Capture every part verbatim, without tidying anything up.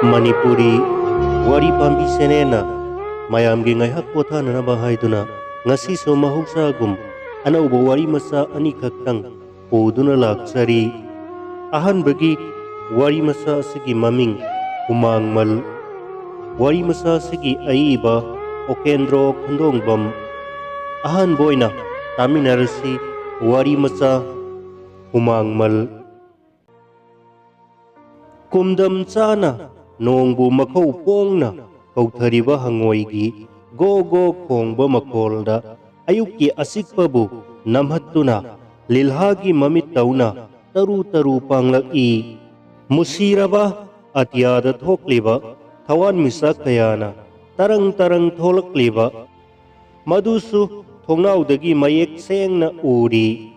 ꯃꯅꯤꯄꯨꯔꯤ ꯋꯥꯔꯤ ꯄꯥꯝꯕꯤ ꯆꯦꯅꯦꯜꯅ ꯃꯌꯥꯝꯒꯤ ꯉꯥꯏꯍꯥꯛ ꯄꯣꯊꯥꯅꯅꯕ ꯍꯥꯏꯗꯨꯅ ꯉꯁꯤꯁꯨ ꯃꯍꯧꯁꯥꯒꯨꯝ ꯑꯅꯧꯕ ꯋꯥꯔꯤ ꯃꯆꯥ ꯑꯅꯤꯈꯛꯇꯪ ꯄꯨꯗꯨꯅ ꯂꯥꯛꯆꯔꯤ꯫ ꯑꯍꯥꯟꯕꯒꯤ ꯋꯥꯔꯤ ꯃꯆꯥ ꯑꯁꯤꯒꯤ ꯃꯃꯤꯡ ꯍꯨꯃꯥꯡꯃꯜ꯫ ꯋꯥꯔꯤ ꯃꯆꯥ ꯑꯁꯤꯒꯤ ꯑꯏꯕ ꯑꯣꯀꯦꯟꯗ꯭ꯔꯣ ꯈꯨꯟꯗꯣꯡꯕꯝ꯫ ꯑꯍꯥꯟꯕ ꯑꯣꯏꯅ ꯇꯥꯃꯤꯟꯅꯔꯁꯤ ꯋꯥꯔꯤ ꯃꯆꯥ ꯍꯨꯃꯥꯡꯃꯜ꯫ ꯀꯨꯝꯗꯝ ꯆꯥꯅ ꯅꯣꯡꯕꯨ ꯃꯈꯧ ꯄꯣꯡꯅ ꯀꯧꯊꯔꯤꯕ ꯍꯉꯣꯏꯒꯤ ꯒꯣ ꯒꯣ ꯈꯣꯡꯕ ꯃꯈꯣꯜꯗ ꯑꯌꯨꯛꯀꯤ ꯑꯆꯤꯛꯄꯕꯨ ꯅꯝꯍꯠꯇꯨꯅ ꯂꯤꯜꯍꯥꯒꯤ ꯃꯃꯤꯠ ꯇꯧꯅ ꯇꯔꯨ ꯇꯔꯨ ꯄꯥꯡꯂꯛꯏ꯫ ꯃꯨꯁꯤꯔꯕ ꯑꯇꯤꯌꯥꯗ ꯊꯣꯛꯂꯤꯕ ꯊꯋꯥꯟꯃꯤꯆꯥꯛ ꯀꯌꯥꯅ ꯇꯔꯪ ꯇꯔꯪ ꯊꯣꯛꯂꯛꯂꯤꯕ ꯃꯗꯨꯁꯨ ꯊꯣꯡꯅꯥꯎꯗꯒꯤ ꯃꯌꯦꯛ ꯁꯦꯡꯅ ꯎꯔꯤ꯫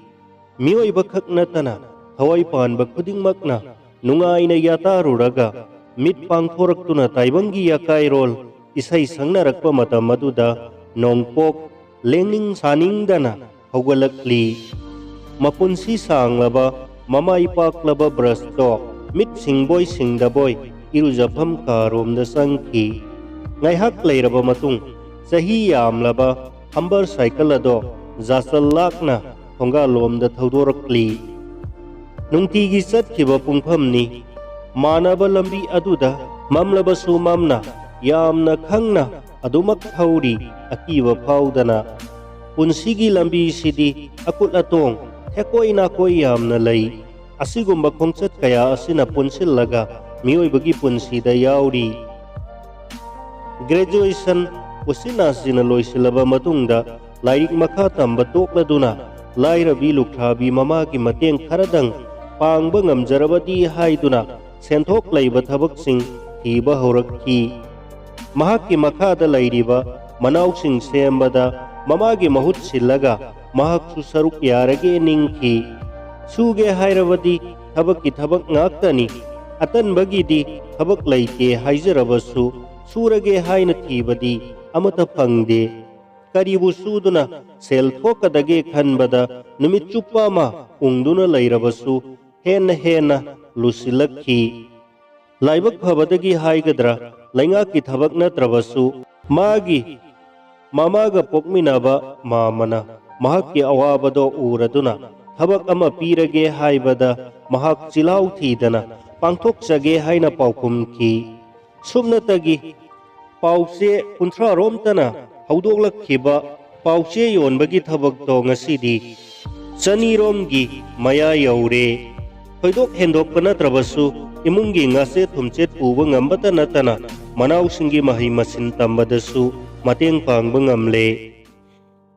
ꯃꯤꯑꯣꯏꯕꯈꯛ ꯅꯠꯇꯅ ꯊꯋꯥꯏ ꯄꯥꯟꯕ ꯈꯨꯗꯤꯡꯃꯛꯅ ꯅꯨꯡꯉꯥꯏꯅ ꯌꯥꯇꯥꯔꯨꯔꯒ ꯃꯤꯠ ꯄꯥꯡꯊꯣꯔꯛꯇꯨꯅ ꯇꯥꯏꯕꯪꯒꯤ ꯑꯀꯥꯏꯔꯣꯜ ꯏꯁꯩ ꯁꯛꯅꯔꯛꯄ ꯃꯇꯝ ꯑꯗꯨꯗ ꯅꯣꯡꯄꯣꯛ ꯂꯦꯡꯅꯤꯡ ꯁꯥꯅꯤꯡꯗꯅ ꯍꯧꯒꯠꯂꯛꯂꯤ꯫ ꯃꯄꯨꯟꯁꯤ ꯁꯥꯡꯂꯕ ꯃꯃꯥꯏ ꯄꯥꯛꯂꯕ ꯕ꯭ꯔꯁꯇꯣ ꯃꯤꯠ ꯁꯤꯡꯕꯣꯏ ꯁꯤꯡꯗꯕꯣꯏ ꯏꯔꯨꯖꯐꯝ ꯀꯥꯔꯣꯝꯗ ꯆꯪꯈꯤ꯫ ꯉꯥꯏꯍꯥꯛ ꯂꯩꯔꯕ ꯃꯇꯨꯡ ꯆꯍꯤ ꯌꯥꯝꯂꯕ ꯍꯝꯕꯔ ꯁꯥꯏꯀꯜ ꯑꯗꯣ ꯖꯥꯆꯜ ꯂꯥꯛꯅ ꯊꯣꯡꯒꯥꯜꯂꯣꯝꯗ ꯊꯧꯗꯣꯔꯛꯂꯤ꯫ ꯅꯨꯡꯇꯤꯒꯤ ꯆꯠꯈꯤꯕ ꯄꯨꯡꯐꯝꯅꯤ꯫ ꯃꯥꯟꯅꯕ ꯂꯝꯕꯤ ꯑꯗꯨꯗ ꯃꯝꯂꯕꯁꯨ ꯃꯝꯅ ꯌꯥꯝꯅ ꯈꯪꯅ ꯑꯗꯨꯃꯛ ꯊꯧꯔꯤ, ꯑꯀꯤꯕ ꯐꯥꯎꯗꯅ꯫ ꯄꯨꯟꯁꯤꯒꯤ ꯂꯝꯕꯤꯁꯤꯗꯤ ꯑꯀꯨꯠ ꯑꯇꯣꯡ, ꯊꯦꯀꯣꯏ ꯅꯥꯀꯣꯏ ꯌꯥꯝꯅ ꯂꯩ꯫ ꯑꯁꯤꯒꯨꯝꯕ ꯈꯣꯡꯆꯠ ꯀꯌꯥ ꯑꯁꯤꯅ ꯄꯨꯟꯁꯤꯜꯂꯒ ꯃꯤꯑꯣꯏꯕꯒꯤ ꯄꯨꯟꯁꯤꯗ ꯌꯥꯎꯔꯤ꯫ ꯒ꯭ꯔꯦꯖꯨꯑꯦꯁꯟ ꯎꯆꯤꯟ ꯅꯥꯆꯤꯟꯅ ꯂꯣꯏꯁꯤꯜꯂꯕ ꯃꯇꯨꯡꯗ ꯂꯥꯏꯔꯤꯛ ꯃꯈꯥ ꯇꯝꯕ ꯇꯣꯛꯂꯗꯨꯅ ꯂꯥꯏꯔꯕꯤ ꯂꯨꯈ꯭ꯔꯥꯕꯤ ꯃꯃꯥꯒꯤ ꯃꯇꯦꯡ ꯈꯔꯗꯪ ꯄꯥꯡꯕ ꯉꯝꯖꯔꯕꯗꯤ ꯍꯥꯏꯗꯨꯅ ꯁꯦꯟꯊꯣꯛ ꯂꯩꯕ ꯊꯕꯛꯁꯤꯡ ꯊꯤꯕ ꯍꯧꯔꯛꯈꯤ꯫ ꯃꯍꯥꯛꯀꯤ ꯃꯈꯥꯗ ꯂꯩꯔꯤꯕ ꯃꯅꯥꯎꯁꯤꯡ ꯁꯦꯝꯕꯗ ꯃꯃꯥꯒꯤ ꯃꯍꯨꯠ ꯁꯤꯜꯂꯒ ꯃꯍꯥꯛꯁꯨ ꯁꯔꯨꯛ ꯌꯥꯔꯒꯦ ꯅꯤꯡꯈꯤ꯫ ꯁꯨꯒꯦ ꯍꯥꯏꯔꯕꯗꯤ ꯊꯕꯛꯀꯤ ꯊꯕꯛ ꯉꯥꯛꯇꯅꯤ꯫ ꯑꯇꯟꯕꯒꯤꯗꯤ ꯊꯕꯛ ꯂꯩꯇꯦ ꯍꯥꯏꯖꯔꯕꯁꯨ ꯁꯨꯔꯒꯦ ꯍꯥꯏꯅ ꯊꯤꯕꯗꯤ ꯑꯃꯠꯇ ꯐꯪꯗꯦ꯫ ꯀꯔꯤꯕꯨ ꯁꯨꯗꯨꯅ ꯁꯦꯜ ꯊꯣꯛꯀꯗꯒꯦ ꯈꯟꯕꯗ ꯅꯨꯃꯤꯠ ꯆꯨꯞꯄ ꯑꯃ ꯎꯪꯗꯨꯅ ꯂꯩꯔꯕꯁꯨ ꯍꯦꯟꯅ ꯍꯦꯟꯅ ꯂꯨꯁꯤꯜꯂꯛꯈꯤ꯫ ꯂꯥꯏꯕꯛ ꯐꯕꯗꯒꯤ ꯍꯥꯏꯒꯗ꯭ꯔꯥ, ꯂꯩꯉꯥꯛꯀꯤ ꯊꯕꯛ ꯅꯠꯇ꯭ꯔꯕꯁꯨ, ꯃꯥꯒꯤ ꯃꯃꯥꯒ ꯄꯣꯛꯃꯤꯟꯅꯕ ꯃꯥꯃꯅ ꯃꯍꯥꯛꯀꯤ ꯑꯋꯥꯕꯗꯣ ꯎꯔꯗꯨꯅ, ꯊꯕꯛ ꯑꯃ ꯄꯤꯔꯒꯦ ꯍꯥꯏꯕꯗ ꯃꯍꯥꯛ ꯆꯤꯜꯍꯥꯎ ꯊꯤꯗꯅ ꯄꯥꯡꯊꯣꯛꯆꯒꯦ ꯍꯥꯏꯅ ꯄꯥꯎꯈꯨꯝꯈꯤ꯫ ꯁꯨꯞꯅꯇꯒꯤ ꯄꯥꯎꯆꯦ ꯀꯨꯟꯊ꯭ꯔꯥ ꯔꯣꯝꯇꯅ ꯍꯧꯗꯣꯛꯂꯛꯈꯤꯕ ꯄꯥꯎꯆꯦ ꯌꯣꯟꯕꯒꯤ ꯊꯕꯛꯇꯣ ꯉꯁꯤꯗꯤ ꯆꯅꯤꯔꯣꯝꯒꯤ ꯃꯌꯥ ꯌꯧꯔꯦ꯫ ꯊꯣꯏꯗꯣꯛ ꯍꯦꯟꯗꯣꯛꯄ ꯅꯠꯇ꯭ꯔꯕꯁꯨ, ꯏꯃꯨꯡꯒꯤ ꯉꯥꯆꯦꯠ ꯊꯨꯝꯆꯦꯠ ꯄꯨꯕ ꯉꯝꯕꯇ ꯅꯠꯇꯅ, ꯃꯅꯥꯎꯁꯤꯡꯒꯤ ꯃꯍꯩ ꯃꯁꯤꯡ ꯇꯝꯕꯗꯁꯨ ꯃꯇꯦꯡ ꯄꯥꯡꯕ ꯉꯝꯂꯦ꯫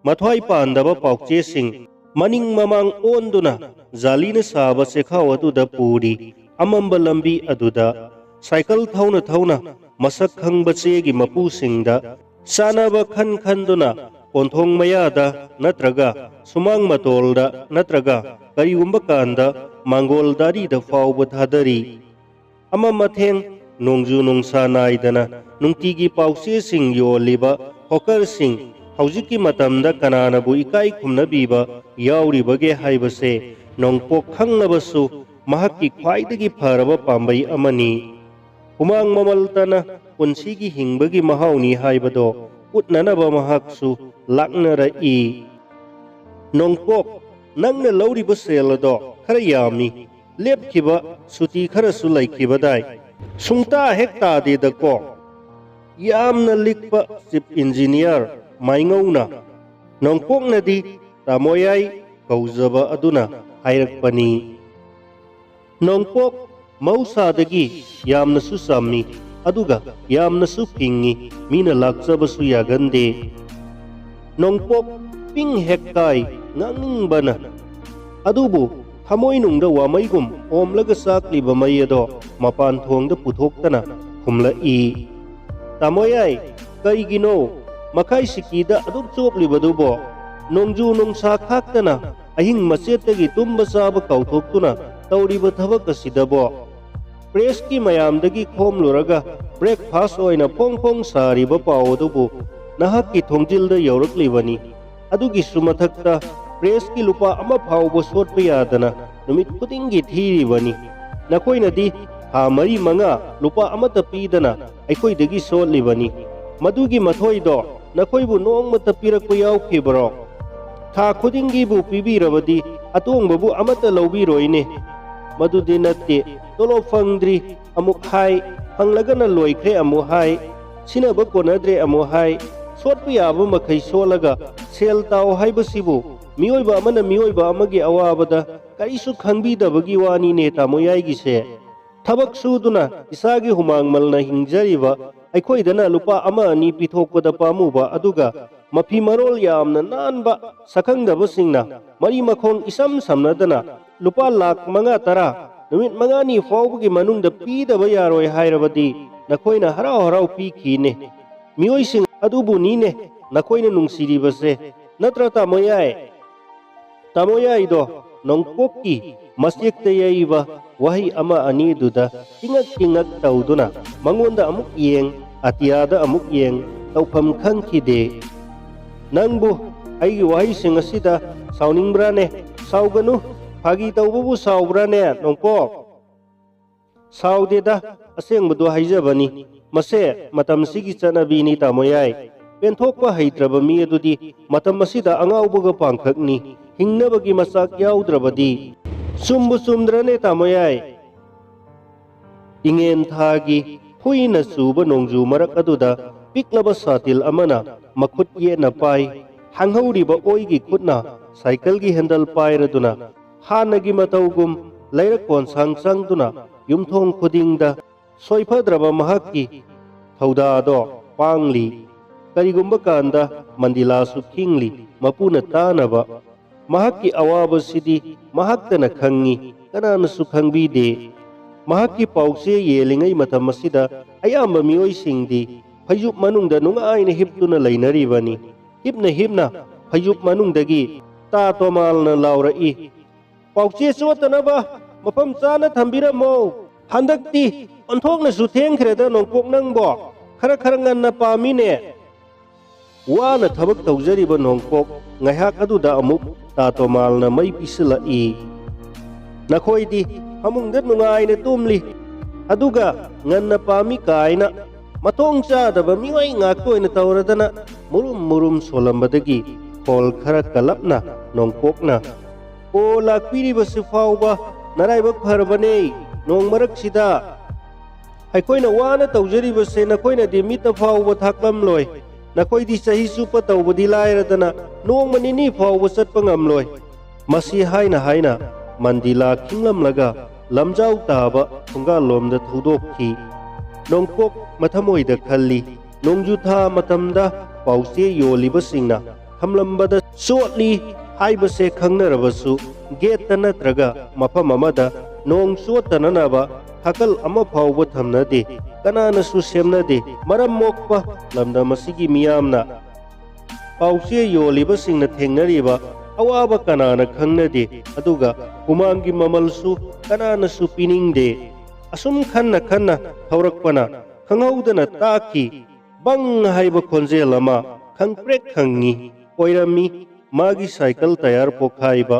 ꯃꯊ꯭ꯋꯥꯏ ꯄꯥꯟꯗꯕ ꯄꯥꯎꯆꯦꯁꯤꯡ ꯃꯅꯤꯡ ꯃꯃꯥꯡ ꯑꯣꯟꯗꯨꯅ ꯖꯥꯂꯤꯅ ꯁꯥꯕ ꯆꯦꯈꯥꯎ ꯑꯗꯨꯗ ꯄꯨꯔꯤ꯫ ꯑꯃꯝꯕ ꯂꯝꯕꯤ ꯑꯗꯨꯗ ꯁꯥꯏꯀꯜ ꯊꯧꯅ ꯊꯧꯅ ꯃꯁꯛ ꯈꯪꯕ ꯆꯦꯒꯤ ꯃꯄꯨꯁꯤꯡꯗ ꯆꯥꯅꯕ ꯈꯟ ꯈꯟꯗꯨꯅ ꯀꯣꯟꯊꯣꯡ ꯃꯌꯥꯗ ꯅꯠꯇ꯭ꯔꯒ ꯁꯨꯃꯥꯡ ꯃꯇꯣꯜꯗ ꯅꯠꯇ꯭ꯔꯒ ꯀꯔꯤꯒꯨꯝꯕ ꯀꯥꯟꯗ ꯃꯥꯡꯒꯣꯜ ꯗꯥꯔꯤꯗ ꯐꯥꯎꯕ ꯊꯥꯗꯔꯤ꯫ ꯑꯃ ꯃꯊꯦꯡ ꯅꯣꯡꯖꯨ ꯅꯨꯡꯁꯥ ꯅꯥꯏꯗꯅ ꯅꯨꯡꯇꯤꯒꯤ ꯄꯥꯎꯆꯦꯁꯤꯡ ꯌꯣꯜꯂꯤꯕ ꯍꯣꯀꯔꯁꯤꯡ ꯍꯧꯖꯤꯛꯀꯤ ꯃꯇꯝꯗ ꯀꯅꯥꯅꯕꯨ ꯏꯀꯥꯏ ꯈꯨꯝꯅꯕꯤꯕ ꯌꯥꯎꯔꯤꯕꯒꯦ ꯍꯥꯏꯕꯁꯦ ꯅꯣꯡꯄꯣꯛ ꯈꯪꯂꯕꯁꯨ ꯃꯍꯥꯛꯀꯤ ꯈ꯭ꯋꯥꯏꯗꯒꯤ ꯐꯔꯕ ꯄꯥꯝꯕꯩ ꯑꯃꯅꯤ꯫ ꯍꯨꯃꯥꯡ ꯃꯃꯜꯇꯅ ꯄꯨꯟꯁꯤꯒꯤ ꯍꯤꯡꯕꯒꯤ ꯃꯍꯥꯎꯅꯤ ꯍꯥꯏꯕꯗꯣ ꯎꯠꯅꯅꯕ ꯃꯍꯥꯛꯁꯨ ꯂꯥꯛꯅꯔꯛꯏ꯫ "ꯅꯣꯡꯄꯣꯛ, ꯅꯪꯅ ꯂꯧꯔꯤꯕ ꯁꯦꯜ ꯑꯗꯣ ꯈꯔ ꯌꯥꯝꯃꯤ꯫ ꯂꯦꯞꯈꯤꯕ ꯁꯨꯇꯤ ꯈꯔꯁꯨ ꯂꯩꯈꯤꯕꯗꯥꯏ꯫ ꯁꯨꯡꯇꯥ ꯍꯦꯛ ꯇꯥꯗꯦꯗꯀꯣ?" ꯌꯥꯝꯅ ꯂꯤꯛꯄ ꯆꯤꯐ ꯏꯟꯖꯤꯅꯤꯌꯥꯔ ꯃꯥꯏꯉꯧꯅ ꯅꯣꯡꯄꯣꯛꯅꯗꯤ ꯇꯥꯃꯣꯌꯥꯏ ꯀꯧꯖꯕ ꯑꯗꯨꯅ ꯍꯥꯏꯔꯛꯄꯅꯤ꯫ "ꯅꯣꯡꯄꯣꯛ ꯃꯍꯧꯁꯥꯗꯒꯤ ꯌꯥꯝꯅꯁꯨ ꯆꯝꯃꯤ, ꯑꯗꯨꯒ ꯌꯥꯝꯅꯁꯨ ꯐꯤꯡꯉꯤ, ꯃꯤꯅ ꯂꯥꯛꯆꯕꯁꯨ ꯌꯥꯒꯟꯗꯦ꯫ ꯅꯣꯡꯄꯣꯛ ꯄꯤꯡ ꯍꯦꯛ ꯀꯥꯏ, ꯉꯥꯡꯅꯤꯡꯕꯅ꯫ ꯑꯗꯨꯕꯨ ꯊꯃꯣꯏꯅꯨꯡꯗ ꯋꯥꯃꯩꯒꯨꯝ ꯑꯣꯝꯂꯒ ꯆꯥꯛꯂꯤꯕ ꯃꯩ ꯑꯗꯣ ꯃꯄꯥꯟ ꯊꯣꯡꯗ ꯄꯨꯊꯣꯛꯇꯅ ꯈꯨꯝꯂꯛꯏ꯫ ꯇꯥꯃꯣꯌꯥꯏ, ꯀꯩꯒꯤꯅꯣ ꯃꯈꯥꯏ ꯁꯤꯀꯤꯗ ꯑꯗꯨꯛ ꯆꯣꯞꯂꯤꯕꯗꯨꯕꯣ? ꯅꯣꯡꯖꯨ ꯅꯨꯡꯁꯥ ꯈꯥꯛꯇꯅ ꯑꯍꯤꯡ ꯃꯆꯦꯠꯇꯒꯤ ꯇꯨꯝꯕ ꯆꯥꯕ ꯀꯥꯎꯊꯣꯛꯇꯨꯅ ꯇꯧꯔꯤꯕ ꯊꯕꯛ ꯑꯁꯤꯗꯕꯣ?" ꯄ꯭ꯔꯦꯁꯀꯤ ꯃꯌꯥꯝꯗꯒꯤ ꯈꯣꯝꯂꯨꯔꯒ ꯕ꯭ꯔꯦꯛꯐꯥꯁ ꯑꯣꯏꯅ ꯐꯣꯡ ꯐꯣꯡ ꯁꯥꯔꯤꯕ ꯄꯥꯎ ꯑꯗꯨꯕꯨ ꯅꯍꯥꯛꯀꯤ ꯊꯣꯡꯖꯤꯜꯗ ꯌꯧꯔꯛꯂꯤꯕꯅꯤ꯫ ꯑꯗꯨꯒꯤꯁꯨ ꯃꯊꯛꯇ ꯄ꯭ꯔꯦꯁꯀꯤ ꯂꯨꯄꯥ ꯑꯃ ꯐꯥꯎꯕ ꯁꯣꯠꯄ ꯌꯥꯗꯅ ꯅꯨꯃꯤꯠ ꯈꯨꯗꯤꯡꯒꯤ ꯊꯤꯔꯤꯕꯅꯤ꯫ ꯅꯈꯣꯏꯅꯗꯤ ꯊꯥ ꯃꯔꯤ ꯃꯉꯥ ꯂꯨꯄꯥ ꯑꯃꯠꯇ ꯄꯤꯗꯅ ꯑꯩꯈꯣꯏꯗꯒꯤ ꯁꯣꯠꯂꯤꯕꯅꯤ꯫ ꯃꯗꯨꯒꯤ ꯃꯊꯣꯏꯗꯣ ꯅꯈꯣꯏꯕꯨ ꯅꯣꯡꯃꯇ ꯄꯤꯔꯛꯄ ꯌꯥꯎꯈꯤꯕ꯭ꯔꯣ? ꯊꯥ ꯈꯨꯗꯤꯡꯒꯤꯕꯨ ꯄꯤꯕꯤꯔꯕꯗꯤ ꯑꯇꯣꯡꯕꯕꯨ ꯑꯃꯠꯇ ꯂꯧꯕꯤꯔꯣꯏꯅꯦ꯫ ꯃꯗꯨꯗꯤ ꯅꯠꯇꯦ, ꯇꯣꯂꯣꯞ ꯐꯪꯗ꯭ꯔꯤ ꯑꯃꯨꯛ ꯍꯥꯏ, ꯐꯪꯂꯒꯅ ꯂꯣꯏꯈ꯭ꯔꯦ ꯑꯃꯨꯛ ꯍꯥꯏ, ꯁꯤꯟꯅꯕ ꯀꯣꯟꯅꯗ꯭ꯔꯦ ꯑꯃꯨꯛ ꯍꯥꯏ, ꯁꯣꯠꯄ ꯌꯥꯕ ꯃꯈꯩ ꯁꯣꯠꯂꯒ ꯁꯦꯜ ꯇꯥꯎ ꯍꯥꯏꯕꯁꯤꯕꯨ ꯃꯤꯑꯣꯏꯕ ꯑꯃꯅ ꯃꯤꯑꯣꯏꯕ ꯑꯃꯒꯤ ꯑꯋꯥꯕꯗ ꯀꯔꯤꯁꯨ ꯈꯪꯕꯤꯗꯕꯒꯤ ꯋꯥꯅꯤꯅꯦ ꯇꯥꯃꯣ ꯌꯥꯏꯒꯤꯁꯦ꯫ ꯊꯕꯛ ꯁꯨꯗꯨꯅ ꯏꯁꯥꯒꯤ ꯍꯨꯃꯥꯡ ꯃꯜꯅ ꯍꯤꯡꯖꯔꯤꯕ ꯑꯩꯈꯣꯏꯗꯅ ꯂꯨꯄꯥ ꯑꯃ ꯑꯅꯤ ꯄꯤꯊꯣꯛꯄꯗ ꯄꯥꯝꯃꯨꯕ, ꯑꯗꯨꯒ ꯃꯐꯤ ꯃꯔꯣꯜ ꯌꯥꯝꯅ ꯅꯥꯟꯕ ꯁꯛꯈꯪꯗꯕꯁꯤꯡꯅ ꯃꯔꯤ ꯃꯈꯣꯡ ꯏꯁꯝ ꯁꯝꯅꯗꯅ ꯂꯨꯄꯥ ꯂꯥꯈ ꯃꯉꯥ ꯇꯔꯥ ꯅꯨꯃꯤꯠ ꯃꯉꯥꯅꯤ ꯐꯥꯎꯕꯒꯤ ꯃꯅꯨꯡꯗ ꯄꯤꯗꯕ ꯌꯥꯔꯣꯏ ꯍꯥꯏꯔꯕꯗꯤ ꯅꯈꯣꯏꯅ ꯍꯔꯥꯎ ꯍꯔꯥꯎ ꯄꯤꯈꯤꯅꯦ꯫ ꯃꯤꯑꯣꯏꯁꯤꯡ ꯑꯗꯨꯕꯨꯅꯤꯅꯦ ꯅꯈꯣꯏꯅ ꯅꯨꯡꯁꯤꯔꯤꯕꯁꯦ, ꯅꯠꯇ꯭ꯔ ꯇꯥꯃꯣ ꯌꯥꯏ? ꯇꯥꯃꯣ ꯌꯥꯏꯗꯣ ꯅꯣꯡꯄꯣꯛꯀꯤ ꯃꯆꯦꯛꯇ ꯌꯩꯕ ꯋꯥꯍꯩ ꯑꯃ ꯑꯅꯤꯗꯨꯗ ꯇꯤꯉꯛ ꯇꯤꯉꯛ ꯇꯧꯗꯨꯅ ꯃꯉꯣꯟꯗ ꯑꯃꯨꯛ ꯌꯦꯡ, ꯑꯇꯤꯌꯥꯗ ꯑꯃꯨꯛ ꯌꯦꯡ, ꯇꯧꯐꯝ ꯈꯪꯈꯤꯗꯦ꯫ "ꯅꯪꯕꯨ ꯑꯩꯒꯤ ꯋꯥꯍꯩꯁꯤꯡ ꯑꯁꯤꯗ ꯁꯥꯎꯅꯤꯡꯕ꯭ꯔꯥꯅꯦ?" "ꯁꯥꯎꯒꯅꯨ, ꯐꯥꯒꯤ ꯇꯧꯕꯕꯨ ꯁꯥꯎꯕ꯭ꯔꯥꯅꯦ ꯅꯣꯡꯄꯣꯛ?" "ꯁꯥꯎꯗꯦꯗ, ꯑꯁꯦꯡꯕꯗꯣ ꯍꯥꯏꯖꯕꯅꯤ꯫ ꯃꯁꯦ ꯃꯇꯝꯁꯤꯒꯤ ꯆꯠꯅꯕꯤꯅꯤ ꯇꯥꯃꯣ ꯌꯥꯏ꯫ ꯄꯦꯟꯊꯣꯛꯄ ꯍꯩꯇ꯭ꯔꯕ ꯃꯤ ꯑꯗꯨꯗꯤ ꯃꯇꯝ ꯑꯁꯤꯗ ꯑꯉꯥꯎꯕꯒ ꯄꯥꯡꯈꯛꯅꯤ, ꯍꯤꯡꯅꯕꯒꯤ ꯃꯆꯥꯛ ꯌꯥꯎꯗ꯭ꯔꯕꯗꯤ꯫" "ꯆꯨꯝꯕꯨ ꯆꯨꯝꯗ꯭ꯔꯅꯦ ꯇꯥꯃꯣ ꯌꯥꯏ?" ꯏꯉꯦꯟ ꯊꯥꯒꯤ ꯐꯨꯏꯅ ꯆꯨꯕ ꯅꯣꯡꯖꯨ ꯃꯔꯛ ꯑꯗꯨꯗ ꯄꯤꯛꯂꯕ ꯁꯥꯇꯤꯜ ꯑꯃꯅ ꯃꯈꯨꯠ ꯌꯦꯠꯅ ꯄꯥꯏ, ꯍꯥꯡꯍꯧꯔꯤꯕ ꯑꯣꯏꯒꯤ ꯈꯨꯠꯅ ꯁꯥꯏꯀꯜꯒꯤ ꯍꯦꯟꯗꯜ ꯄꯥꯏꯔꯗꯨꯅ ꯍꯥꯟꯅꯒꯤ ꯃꯇꯧꯒꯨꯝ ꯂꯩꯔꯛ ꯀꯣꯟꯁꯥꯡ ꯆꯪꯗꯨꯅ ꯌꯨꯝꯊꯣꯡ ꯈꯨꯗꯤꯡꯗ ꯁꯣꯏꯐꯗ꯭ꯔꯕ ꯃꯍꯥꯛꯀꯤ ꯊꯧꯗꯥꯗꯣ ꯄꯥꯡꯂꯤ꯫ ꯀꯔꯤꯒꯨꯝꯕ ꯀꯥꯟꯗ ꯃꯟꯗꯤꯂꯥꯁꯨ ꯈꯤꯡꯂꯤ, ꯃꯄꯨꯅ ꯇꯥꯅꯕ꯫ ꯃꯍꯥꯛꯀꯤ ꯑꯋꯥꯕꯁꯤꯗꯤ ꯃꯍꯥꯛꯇꯅ ꯈꯪꯉꯤ, ꯀꯅꯥꯅꯁꯨ ꯈꯪꯕꯤꯗꯦ꯫ ꯃꯍꯥꯛꯀꯤ ꯄꯥꯎꯆꯦ ꯌꯦꯜꯂꯤꯉꯩ ꯃꯇꯝ ꯑꯁꯤꯗ ꯑꯌꯥꯝꯕ ꯃꯤꯑꯣꯏꯁꯤꯡꯗꯤ ꯐꯩꯖꯨꯞ ꯃꯅꯨꯡꯗ ꯅꯨꯡꯉꯥꯏꯅ ꯍꯤꯞꯇꯨꯅ ꯂꯩꯅꯔꯤꯕꯅꯤ꯫ ꯍꯤꯞꯅ ꯍꯤꯞꯅ ꯐꯩꯖꯨꯞ ꯃꯅꯨꯡꯗꯒꯤ ꯇꯥ ꯇꯣꯃꯥꯜꯅ ꯂꯥꯎꯔꯛꯏ, "ꯄꯥꯎꯆꯦ ꯆꯣꯠꯇꯅꯕ ꯃꯐꯝ ꯆꯥꯅ ꯊꯝꯕꯤꯔꯝꯃꯣ꯫ ꯍꯟꯗꯛꯇꯤ ꯑꯣꯟꯊꯣꯛꯅꯁꯨ ꯊꯦꯡꯈ꯭ꯔꯦꯗ ꯅꯣꯡꯄꯣꯛ ꯅꯪꯕꯣ꯫ ꯈꯔ ꯈꯔ ꯉꯟꯅ ꯄꯥꯝꯃꯤꯅꯦ꯫" ꯋꯥꯅ ꯊꯕꯛ ꯇꯧꯖꯔꯤꯕ ꯅꯣꯡꯄꯣꯛ ꯉꯥꯏꯍꯥꯛ ꯑꯗꯨꯗ ꯑꯃꯨꯛ ꯇꯥ ꯇꯣꯃꯥꯜꯅ ꯃꯩ ꯄꯤꯁꯤꯜꯂꯛꯏ꯫ "ꯅꯈꯣꯏꯗꯤ ꯐꯃꯨꯡꯗ ꯅꯨꯡꯉꯥꯏꯅ ꯇꯨꯝꯂꯤ꯫ ꯑꯗꯨꯒ ꯉꯟꯅ ꯄꯥꯝꯃꯤ ꯀꯥꯏꯅ ꯃꯊꯣꯡ ꯆꯥꯗꯕ ꯃꯤꯑꯣꯏ ꯉꯥꯛꯇ ꯑꯣꯏꯅ ꯇꯧꯔꯗꯅ ꯃꯨꯔꯨꯝ ꯃꯨꯔꯨꯝ ꯁꯣꯜꯂꯝꯕꯗꯒꯤ ꯈꯣꯜ ꯈꯔ ꯀꯜꯂꯞꯅ ꯅꯣꯡꯄꯣꯛꯅ, "ꯑꯣ, ꯂꯥꯛꯄꯤꯔꯤꯕꯁꯤ ꯐꯥꯎꯕ ꯅꯔꯥꯏꯕꯛ ꯐꯔꯕꯅꯦ꯫ ꯅꯣꯡ ꯃꯔꯛꯁꯤꯗ ꯑꯩꯈꯣꯏꯅ ꯋꯥꯅ ꯇꯧꯖꯔꯤꯕꯁꯦ ꯅꯈꯣꯏꯅꯗꯤ ꯃꯤꯠꯇ ꯐꯥꯎꯕ ꯊꯥꯛꯂꯝꯂꯣꯏ꯫ ꯅꯈꯣꯏꯗꯤ ꯆꯍꯤ ꯆꯨꯞꯄ ꯇꯧꯕꯗꯤ ꯂꯥꯏꯔꯗꯅ ꯅꯣꯡꯃ ꯅꯤꯅꯤ ꯐꯥꯎꯕ ꯆꯠꯄ ꯉꯝꯂꯣꯏ"꯫ ꯃꯁꯤ ꯍꯥꯏꯅ ꯍꯥꯏꯅ ꯃꯟꯗꯤꯂꯥ ꯈꯤꯡꯂꯝꯂꯒ ꯂꯝꯖꯥꯎ ꯇꯥꯕ ꯊꯣꯡꯒꯥꯜꯂꯣꯝꯗ ꯊꯧꯗꯣꯛꯈꯤ꯫ ꯅꯣꯡꯄꯣꯛ ꯃꯊꯃꯣꯏꯗ ꯈꯜꯂꯤ, ꯅꯣꯡꯖꯨ ꯊꯥ ꯃꯇꯝꯗ ꯄꯥꯎꯆꯦ ꯌꯣꯜꯂꯤꯕꯁꯤꯡꯅ ꯊꯝꯂꯝꯕꯗ ꯆꯣꯠꯂꯤ ꯍꯥꯏꯕꯁꯦ ꯈꯪꯅꯔꯕꯁꯨ, ꯒꯦꯠꯇ ꯅꯠꯇ꯭ꯔꯒ ꯃꯐꯝ ꯑꯃꯗ ꯅꯣꯡ ꯆꯣꯠꯇꯅꯅꯕ ꯊꯥꯀꯜ ꯑꯃ ꯐꯥꯎꯕ ꯊꯝꯅꯗꯦ, ꯀꯅꯥꯅꯁꯨ ꯁꯦꯝꯅꯗꯦ꯫ ꯃꯔꯝ ꯃꯣꯛꯄ ꯂꯝꯗꯝ ꯑꯁꯤꯒꯤ ꯃꯤꯌꯥꯝꯅ ꯄꯥꯎꯆꯦ ꯌꯣꯜꯂꯤꯕꯁꯤꯡꯅ ꯊꯦꯡꯅꯔꯤꯕ ꯑꯋꯥꯕ ꯀꯅꯥꯅ ꯈꯪꯅꯗꯦ, ꯑꯗꯨꯒ ꯍꯨꯃꯥꯡꯒꯤ ꯃꯃꯜꯁꯨ ꯀꯅꯥꯅꯁꯨ ꯄꯤꯅꯤꯡꯗꯦ꯫ ꯑꯁꯨꯝ ꯈꯟꯅ ꯈꯟꯅ ꯊꯧꯔꯛꯄꯅ ꯈꯪꯍꯧꯗꯅ ꯇꯥꯈꯤ꯫ ꯕꯪ ꯍꯥꯏꯕ ꯈꯣꯟꯖꯦꯜ ꯑꯃ ꯈꯪꯄ꯭ꯔꯦꯛ ꯈꯪꯉꯤ꯫ ꯑꯣꯏꯔꯝꯃꯤ ꯃꯥꯒꯤ ꯁꯥꯏꯀꯜ ꯇꯌꯥꯔ ꯄꯣꯛꯈꯥꯏꯕ꯫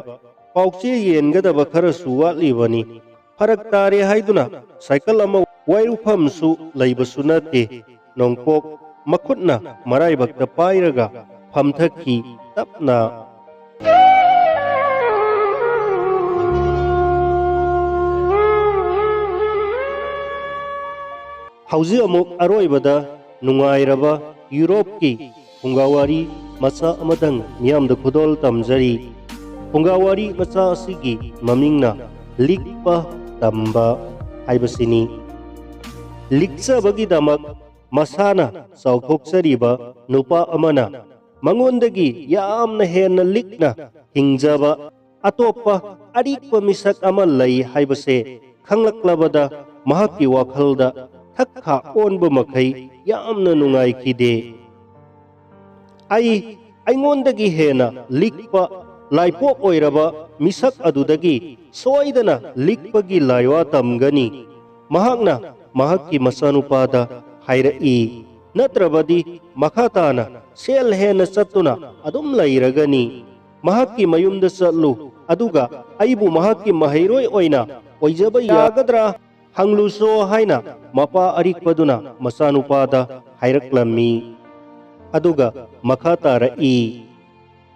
ꯄꯥꯎꯆꯦ ꯌꯦꯟꯒꯗꯕ ꯈꯔꯁꯨ ꯋꯥꯠꯂꯤꯕꯅꯤ꯫ ꯐꯔꯛ ꯇꯥꯔꯦ ꯍꯥꯏꯗꯨꯅ ꯁꯥꯏꯀꯜ ꯑꯃ ꯋꯥꯏꯔꯨꯐꯝꯁꯨ ꯂꯩꯕꯁꯨ ꯅꯠꯇꯦ꯫ ꯅꯣꯡꯄꯣꯛ ꯃꯈꯨꯠꯅ ꯃꯔꯥꯏꯕꯛꯇ ꯄꯥꯏꯔꯒ ꯐꯝꯊꯈꯤ ꯇꯞꯅ꯫ ꯍꯧꯖꯤꯛ ꯑꯃꯨꯛ ꯑꯔꯣꯏꯕꯗ ꯅꯨꯡꯉꯥꯏꯔꯕ ꯌꯨꯔꯣꯞꯀꯤ ꯐꯨꯡꯒꯥꯋꯥꯔꯤ ꯃꯆꯥ ꯑꯃꯇꯪ ꯃꯤꯌꯥꯝꯗ ꯈꯨꯗꯣꯜ ꯇꯝꯖꯔꯤ꯫ ꯐꯨꯡꯒꯥꯋꯥꯔꯤ ꯃꯆꯥ ꯑꯁꯤꯒꯤ ꯃꯃꯤꯡꯅ ꯂꯤꯛꯄ ꯇꯝꯕ ꯍꯥꯏꯕꯁꯤꯅꯤ꯫ ꯂꯤꯛꯆꯕꯒꯤꯗꯃꯛ ꯃꯁꯥꯅ ꯆꯥꯎꯊꯣꯛꯆꯔꯤꯕ ꯅꯨꯄꯥ ꯑꯃꯅ ꯃꯉꯣꯟꯗꯒꯤ ꯌꯥꯝꯅ ꯍꯦꯟꯅ ꯂꯤꯛꯅ ꯍꯤꯡꯖꯕ ꯑꯇꯣꯞꯄ ꯑꯔꯤꯛꯄ ꯃꯤꯁꯛ ꯑꯃ ꯂꯩ ꯍꯥꯏꯕꯁꯦ ꯈꯪꯂꯛꯂꯕꯗ ꯃꯍꯥꯛꯀꯤ ꯋꯥꯈꯜꯗ ꯊꯛ ꯈꯥ ꯑꯣꯟꯕ ꯃꯈꯩ ꯌꯥꯝꯅ ꯅꯨꯡꯉꯥꯏꯈꯤꯗꯦ꯫ ꯑꯩ ꯑꯩꯉꯣꯟꯗꯒꯤ ꯍꯦꯟꯅ ꯂꯤꯛꯄ ꯂꯥꯏꯄꯣꯛ ꯑꯣꯏꯔꯕ ꯃꯤꯁꯛ ꯑꯗꯨꯗꯒꯤ ꯁꯣꯏꯗꯅ ꯂꯤꯛꯄꯒꯤ ꯂꯥꯏꯋꯥ ꯇꯝꯒꯅꯤ꯫ ꯃꯍꯥꯛꯅ ꯃꯍꯥꯛꯀꯤ ꯃꯆꯥꯅꯨꯄꯥꯗ ꯍꯥꯏꯔꯛꯏ, "ꯅꯠꯇ꯭ꯔꯕꯗꯤ ꯃꯈꯥ ꯇꯥꯅ ꯁꯦꯜ ꯍꯦꯟꯅ ꯆꯠꯇꯨꯅ ꯑꯗꯨꯝ ꯂꯩꯔꯒꯅꯤ꯫ ꯃꯍꯥꯛꯀꯤ ꯃꯌꯨꯝꯗ ꯆꯠꯂꯨ, ꯑꯗꯨꯒ ꯑꯩꯕꯨ ꯃꯍꯥꯛꯀꯤ ꯃꯍꯩꯔꯣꯏ ꯑꯣꯏꯅ ꯑꯣꯏꯖꯕ ꯌꯥꯒꯗ꯭ꯔꯥ?" ꯍꯪꯂꯨꯁꯣ ꯍꯥꯏꯅ ꯃꯄꯥ ꯑꯔꯤꯛꯄꯗꯨꯅ ꯃꯆꯥꯅꯨꯄꯥꯗ ꯍꯥꯏꯔꯛꯂꯝꯃꯤ꯫ ꯑꯗꯨꯒ ꯃꯈꯥ ꯇꯥꯔꯛꯏ,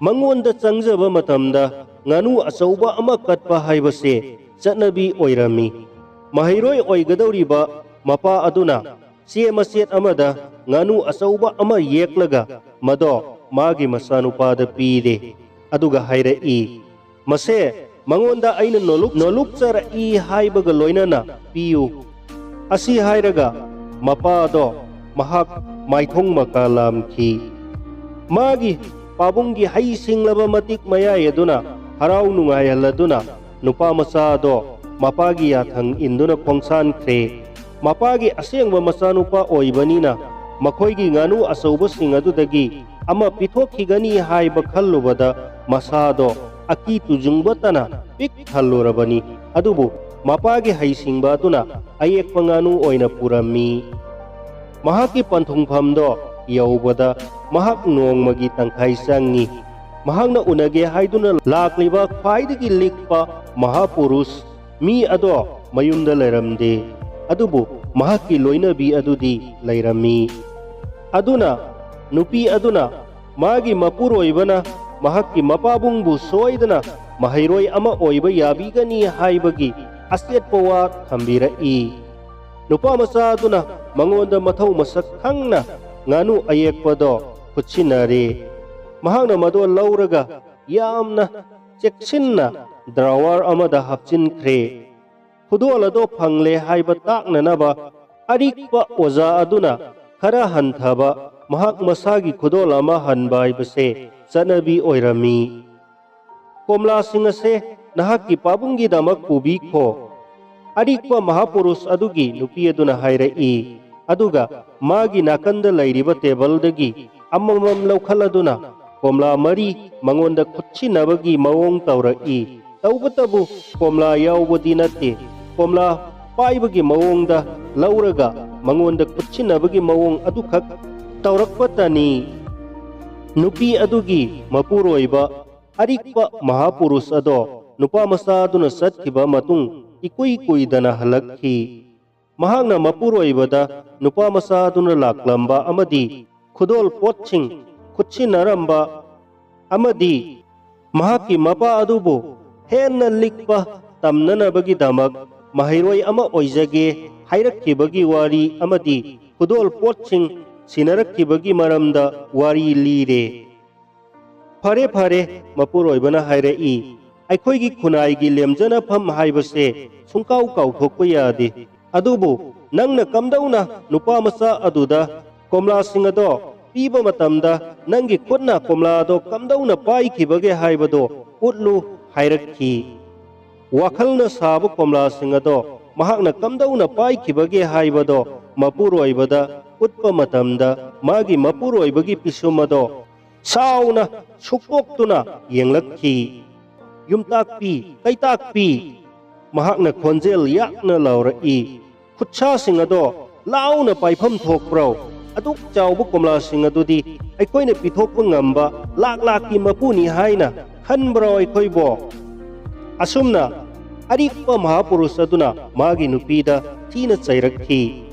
ꯃꯉꯣꯟꯗ ꯆꯪꯖꯕ ꯃꯇꯝꯗ ꯉꯥꯅꯨ ꯑꯆꯧꯕ ꯑꯃ ꯀꯠꯄ ꯍꯥꯏꯕꯁꯦ ꯆꯠꯅꯕꯤ ꯑꯣꯏꯔꯝꯃꯤ꯫ ꯃꯍꯩꯔꯣꯏ ꯑꯣꯏꯒꯗꯧꯔꯤꯕ ꯃꯄꯥ ꯑꯗꯨꯅ ꯆꯦ ꯃꯆꯦꯠ ꯑꯃꯗ ꯉꯥꯅꯨ ꯑꯆꯧꯕ ꯑꯃ ꯌꯦꯛꯂꯒ ꯃꯗꯣ ꯃꯥꯒꯤ ꯃꯆꯥꯅꯨꯄꯥꯗ ꯄꯤꯔꯦ꯫ ꯑꯗꯨꯒ ꯍꯥꯏꯔꯛꯏ, ꯃꯁꯦ ꯃꯉꯣꯟꯗ ꯑꯩꯅ ꯅꯣꯂꯨꯛ-, ꯅꯣꯂꯨꯛꯆꯔꯛꯏ ꯍꯥꯏꯕꯒ ꯂꯣꯏꯅꯅ ꯄꯤꯌꯨ꯫ ꯑꯁꯤ ꯍꯥꯏꯔꯒ ꯃꯄꯥꯗꯣ ꯃꯍꯥꯛ ꯃꯥꯏꯊꯣꯡ ꯃꯀꯥ ꯂꯥꯝꯈꯤ꯫ ꯃꯥꯒꯤ ꯄꯥꯕꯨꯡꯒꯤ ꯍꯩ ꯁꯤꯡꯂꯕ ꯃꯇꯤꯛ ꯃꯌꯥꯏ ꯑꯗꯨꯅ ꯍꯔꯥꯎ ꯅꯨꯡꯉꯥꯏꯍꯜꯂꯗꯨꯅ ꯅꯨꯄꯥ ꯃꯆꯥ ꯑꯗꯣ ꯃꯄꯥꯒꯤ ꯌꯥꯊꯪ ꯏꯟꯗꯨꯅ ꯈꯣꯡꯁꯥꯟꯈ꯭ꯔꯦ꯫ ꯃꯄꯥꯒꯤ ꯑꯁꯦꯡꯕ ꯃꯆꯥꯅꯨꯄꯥ ꯑꯣꯏꯕꯅꯤꯅ ꯃꯈꯣꯏꯒꯤ ꯉꯥꯅꯨ ꯑꯆꯧꯕꯁꯤꯡ ꯑꯗꯨꯗꯒꯤ ꯑꯃ ꯄꯤꯊꯣꯛꯈꯤꯒꯅꯤ ꯍꯥꯏꯕ ꯈꯜꯂꯨꯕꯗ ꯃꯁꯥꯗꯣ ꯑꯀꯤ ꯇꯨꯖꯨꯡꯕꯇꯅ ꯄꯤꯛ ꯊꯜꯂꯨꯔꯕꯅꯤ꯫ ꯑꯗꯨꯕꯨ ꯃꯄꯥꯒꯤ ꯍꯩꯁꯤꯡꯕ ꯑꯗꯨꯅ ꯑꯌꯦꯛꯄ ꯉꯥꯅꯨ ꯑꯣꯏꯅ ꯄꯨꯔꯝꯃꯤ꯫ ꯃꯍꯥꯛꯀꯤ ꯄꯟꯊꯨꯡꯐꯝꯗꯣ ꯌꯧꯕꯗ ꯃꯍꯥꯛ ꯅꯣꯡꯃꯒꯤ ꯇꯪꯈꯥꯏ ꯆꯪꯉꯤ꯫ ꯃꯍꯥꯛꯅ ꯎꯅꯒꯦ ꯍꯥꯏꯗꯨꯅ ꯂꯥꯛꯂꯤꯕ ꯈ꯭ꯋꯥꯏꯗꯒꯤ ꯂꯤꯛꯄ ꯃꯍꯥꯄꯨꯔꯨꯁ ꯃꯤ ꯑꯗꯣ ꯃꯌꯨꯝꯗ ꯂꯩꯔꯝꯗꯦ, ꯑꯗꯨꯕꯨ ꯃꯍꯥꯛꯀꯤ ꯂꯣꯏꯅꯕꯤ ꯑꯗꯨꯗꯤ ꯂꯩꯔꯝꯃꯤ꯫ ꯑꯗꯨꯅ ꯅꯨꯄꯤ ꯑꯗꯨꯅ ꯃꯥꯒꯤ ꯃꯄꯨꯔꯣꯏꯕꯅ ꯃꯍꯥꯛꯀꯤ ꯃꯄꯥꯕꯨꯡꯕꯨ ꯁꯣꯏꯗꯅ ꯃꯍꯩꯔꯣꯏ ꯑꯃ ꯑꯣꯏꯕ ꯌꯥꯕꯤꯒꯅꯤ ꯍꯥꯏꯕꯒꯤ ꯑꯆꯦꯠꯄ ꯋꯥ ꯊꯝꯕꯤꯔꯛꯏ꯫ ꯅꯨꯄꯥ ꯃꯆꯥ ꯑꯗꯨꯅ ꯃꯉꯣꯟꯗ ꯃꯊꯧ ꯃꯁꯛ ꯈꯪꯅ ꯉꯥꯅꯨ ꯑꯌꯦꯛꯄꯗꯣ ꯈꯨꯠꯁꯤꯟꯅꯔꯦ꯫ ꯃꯍꯥꯛꯅ ꯃꯗꯣ ꯂꯧꯔꯒ ꯌꯥꯝꯅ ꯆꯦꯛꯁꯤꯟꯅ ꯗ꯭ꯔꯥꯋꯔ ꯑꯃꯗ ꯍꯥꯞꯆꯤꯟꯈ꯭ꯔꯦ꯫ ꯈꯨꯗꯣꯜ ꯑꯗꯣ ꯐꯪꯂꯦ ꯍꯥꯏꯕ ꯇꯥꯛꯅꯅꯕ ꯑꯔꯤꯛꯄ ꯑꯣꯖꯥ ꯑꯗꯨꯅ ꯈꯔ ꯍꯟꯊꯕ ꯃꯍꯥꯛ ꯃꯁꯥꯒꯤ ꯈꯨꯗꯣꯜ ꯑꯃ ꯍꯟꯕ ꯍꯥꯏꯕꯁꯦ ꯆꯠꯅꯕꯤ ꯑꯣꯏꯔꯝꯃꯤ꯫ "ꯀꯣꯝꯂꯥꯁꯤꯡ ꯑꯁꯦ ꯅꯍꯥꯛꯀꯤ ꯄꯥꯕꯨꯡꯒꯤꯗꯃꯛ ꯄꯨꯕꯤꯈꯣ", ꯑꯔꯤꯛꯄ ꯃꯍꯥꯄꯨꯔꯨꯁ ꯑꯗꯨꯒꯤ ꯅꯨꯄꯤ ꯑꯗꯨꯅ ꯍꯥꯏꯔꯛꯏ꯫ ꯑꯗꯨꯒ ꯃꯥꯒꯤ ꯅꯥꯀꯟꯗ ꯂꯩꯔꯤꯕ ꯇꯦꯕꯜꯗꯒꯤ ꯑꯃꯃꯝ ꯂꯧꯈꯠꯂꯗꯨꯅ ꯀꯣꯝꯂꯥ ꯃꯔꯤ ꯃꯉꯣꯟꯗ ꯈꯨꯠꯁꯤꯟꯅꯕꯒꯤ ꯃꯑꯣꯡ ꯇꯧꯔꯛꯏ꯫ ꯇꯧꯕꯇꯕꯨ ꯀꯣꯝꯂꯥ ꯌꯥꯎꯕꯗꯤ ꯅꯠꯇꯦ꯫ ꯀꯣꯝꯂꯥ ꯄꯥꯏꯕꯒꯤ ꯃꯑꯣꯡꯗ ꯂꯧꯔꯒ ꯃꯉꯣꯟꯗ ꯈꯨꯠꯁꯤꯟꯅꯕꯒꯤ ꯃꯑꯣꯡ ꯑꯗꯨꯈꯛ ꯇꯧꯔꯛꯄꯇꯅꯤ꯫ ꯅꯨꯄꯤ ꯑꯗꯨꯒꯤ ꯃꯄꯨꯔꯣꯏꯕ ꯑꯔꯤꯛꯄ ꯃꯍꯥꯄꯨꯔꯨꯁ ꯑꯗꯣ ꯅꯨꯄꯥ ꯃꯆꯥ ꯑꯗꯨꯅ ꯆꯠꯈꯤꯕ ꯃꯇꯨꯡ ꯏꯀꯨꯏ ꯀꯨꯏꯗꯅ ꯍꯜꯂꯛꯈꯤ꯫ ꯃꯍꯥꯛꯅ ꯃꯄꯨꯔꯣꯏꯕꯗ ꯅꯨꯄꯥ ꯃꯆꯥ ꯑꯗꯨꯅ ꯂꯥꯛꯂꯝꯕ ꯑꯃꯗꯤ ꯈꯨꯗꯣꯜ ꯄꯣꯠꯁꯤꯡ ꯈꯨꯠꯁꯤꯟꯅꯔꯝꯕ ꯑꯃꯗꯤ ꯃꯍꯥꯛꯀꯤ ꯃꯄꯥ ꯑꯗꯨꯕꯨ ꯍꯦꯟꯅ ꯂꯤꯛꯄ ꯇꯝꯅꯅꯕꯒꯤꯗꯃꯛ ꯃꯍꯩꯔꯣꯏ ꯑꯃ ꯑꯣꯏꯖꯒꯦ ꯍꯥꯏꯔꯛꯈꯤꯕꯒꯤ ꯋꯥꯔꯤ ꯑꯃꯗꯤ ꯈꯨꯗꯣꯜ ꯄꯣꯠꯁꯤꯡ ꯁꯤꯟꯅꯔꯛꯈꯤꯕꯒꯤ ꯃꯔꯝꯗ ꯋꯥꯔꯤ ꯂꯤꯔꯦ꯫ "ꯐꯔꯦ, ꯐꯔꯦ," ꯃꯄꯨꯔꯣꯏꯕꯅ ꯍꯥꯏꯔꯛꯏ, "ꯑꯩꯈꯣꯏꯒꯤ ꯈꯨꯟꯅꯥꯏꯒꯤ ꯂꯦꯝꯖꯅꯐꯝ ꯍꯥꯏꯕꯁꯦ ꯁꯨꯡꯀꯥꯎ ꯀꯥꯎꯊꯣꯛꯄ ꯌꯥꯗꯦ꯫ ꯑꯗꯨꯕꯨ ꯅꯪꯅ ꯀꯝꯗꯧꯅ ꯅꯨꯄꯥ ꯃꯆꯥ ꯑꯗꯨꯗ ꯀꯣꯝꯂꯥꯁꯤꯡ ꯑꯗꯣ ꯄꯤꯕ ꯃꯇꯝꯗ ꯅꯪꯒꯤ ꯈꯨꯠꯅ ꯀꯣꯝꯂꯥꯗꯣ ꯀꯝꯗꯧꯅ ꯄꯥꯏꯈꯤꯕꯒꯦ ꯍꯥꯏꯕꯗꯣ ꯎꯠꯂꯨ" ꯍꯥꯏꯔꯛꯈꯤ꯫ ꯋꯥꯈꯜꯅ ꯁꯥꯕ ꯀꯣꯝꯂꯥꯁꯤꯡ ꯑꯗꯣ ꯃꯍꯥꯛꯅ ꯀꯝꯗꯧꯅ ꯄꯥꯏꯈꯤꯕꯒꯦ ꯍꯥꯏꯕꯗꯣ ꯃꯄꯨꯔꯣꯏꯕꯗ ꯎꯠꯄ ꯃꯇꯝꯗ, ꯃꯥꯒꯤ ꯃꯄꯨꯔꯣꯏꯕꯒꯤ ꯄꯤꯁꯨꯝ ꯑꯗꯣ ꯁꯥꯎꯅ ꯁꯨꯛꯄꯣꯛꯇꯨꯅ ꯌꯦꯡꯂꯛꯈꯤ꯫ "ꯌꯨꯝꯇꯥꯛꯄꯤ, ꯀꯩꯇꯥꯛꯄꯤ!" ꯃꯍꯥꯛꯅ ꯈꯣꯟꯖꯦꯜ ꯌꯥꯛꯅ ꯂꯥꯎꯔꯛꯏ꯫ "ꯈꯨꯠꯁꯥꯁꯤꯡ ꯑꯗꯣ ꯂꯥꯎꯅ ꯄꯥꯏꯐꯝ ꯊꯣꯛꯄ꯭ꯔꯣ? ꯑꯗꯨꯛ ꯆꯥꯎꯕ ꯀꯣꯝꯂꯥꯁꯤꯡ ꯑꯗꯨꯗꯤ ꯑꯩꯈꯣꯏꯅ ꯄꯤꯊꯣꯛꯄ ꯉꯝꯕ ꯂꯥꯛ ꯂꯥꯛꯀꯤ ꯃꯄꯨꯅꯤ ꯍꯥꯏꯅ ꯈꯟꯕ꯭ꯔꯣ ꯑꯩꯈꯣꯏꯕꯣ?" ꯑꯁꯨꯝꯅ ꯑꯔꯤꯛꯄ ꯃꯍꯥꯄꯨꯔꯨꯁ ꯑꯗꯨꯅ ꯃꯥꯒꯤ ꯅꯨꯄꯤꯗ ꯊꯤꯅ ꯆꯩꯔꯛꯈꯤ꯫